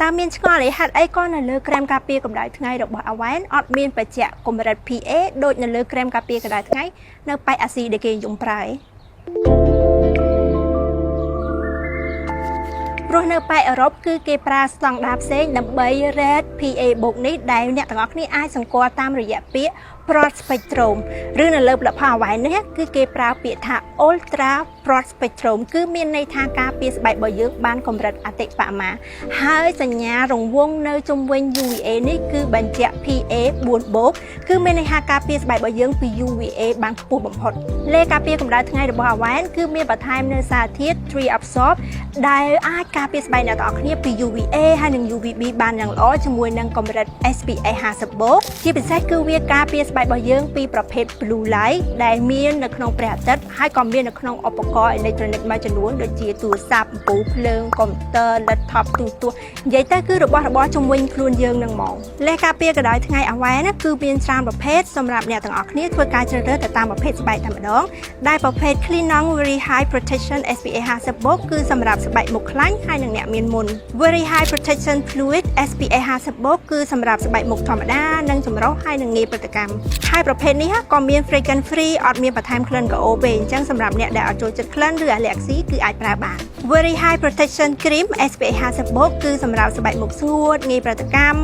តើមានឆ្ងល់អីហេតុអីក៏នៅលើក្រែមការពារកម្ដៅថ្ងៃរបស់ Avene អត់មានបញ្ជាក់កម្រិត PA ដូចនៅលើក្រែមការពារកម្ដៅថ្ងៃនៅប៉ែកអាស៊ីដែលគេនិយមប្រើឯងព្រោះនៅប៉ែកអឺរ៉ុបគឺគេប្រើស្តង់ដារផ្សេងដើម្បី rate PA បូកនេះដែលអ្នកទាំងអស់គ្នាអាចសម្គាល់តាមរយៈពាក្យ broad spectrum ឬនៅលើផលិតផល Avene នេះគឺគេប្រើពាក្យថា ultra broad spectrum គឺមានន័យថាការពារស្បែករបស់យើងបានកម្រិតអតិបរមាហើយសញ្ញារង្វង់នៅជុំវិញ UVA នេះគឺបញ្ជាក់ PA 4បូកគឺមានន័យថាការពារស្បែករបស់យើងពី UVA បានខ្ពស់បំផុតលេការពារកម្ដៅថ្ងៃរបស់ Avene គឺមានបន្ថែមនៅសារធាតុ Tree Absorb ដែលអាចការពារស្បែកអ្នកទាំងអស់គ្នាពី UVA ហើយនិង UVB បានយ៉ាងល្អជាមួយនឹងកម្រិត SPF 50បូកជាពិសេសគឺវាការពារស្បែករបស់យើងពីប្រភេទ blue light ដែលមាននៅក្នុងព្រះអាទិត្យហើយក៏មាននៅក្នុងឧបករណ៍អេឡិចត្រូនិកមួយចំនួនដូចជាទូរស័ព្ទអំពូលភ្លើងកុំព្យូទ័រ laptop ទូរទស្សន៍និយាយទៅគឺរបស់របរជុំវិញខ្លួនយើងនឹងហ្មងលេសការពារកម្ដៅថ្ងៃ Avene ណាគឺមានច្រើនប្រភេទសម្រាប់អ្នកទាំងអស់គ្នាធ្វើការជ្រើសរើសទៅតាមប្រភេទស្បែកតែម្ដងដែលប្រភេទ Cleanance Very High Protection SPF 50បូកគឺសម្រាប់ស្បែកមុខខ្លាញ់ហើយនិងអ្នកមានមុន Very High Protection Fluid SPF 50បូកគឺសម្រាប់ស្បែកមុខធម្មតានិងចម្រុះហើយនិងងាយប្រតិកម្មហើយប្រភេទនេះក៏មាន fragrance free អត់មានបន្ថែមក្លិនក្រអូបទេអញ្ចឹងសម្រាប់អ្នកដែលអត់ចូលចិត្តក្លិនឬ allergy គឺអាចប្រើបាន Very High Protection Cream SPF 50បូកគឺសម្រាប់ស្បែកមុខស្ងួតងាយប្រតិកម្ម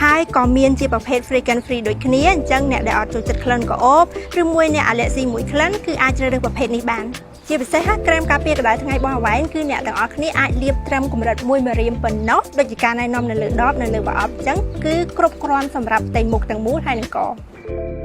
ហើយក៏មានជាប្រភេទ fragrance free ដូចគ្នាអញ្ចឹងអ្នកដែលអត់ចូលចិត្តក្លិនក្រអូបឬមួយអ្នក allergy មួយក្លិនគឺអាចជ្រើសរើសប្រភេទនេះបានជាពិសេសក្រែមការពារកម្ដៅថ្ងៃរបស់ Avene គឺអ្នកទាំងអស់គ្នាអាចលាបត្រឹមកម្រិត1ម្រាមប៉ុណ្ណោះដូចជាការណែនាំនៅលើដបនៅលើប្រអប់អញ្ចឹងគឺគ្រប់គ្រាន់សម្រាប់ផ្ទៃមុខទាំងមូលហើយនិងក។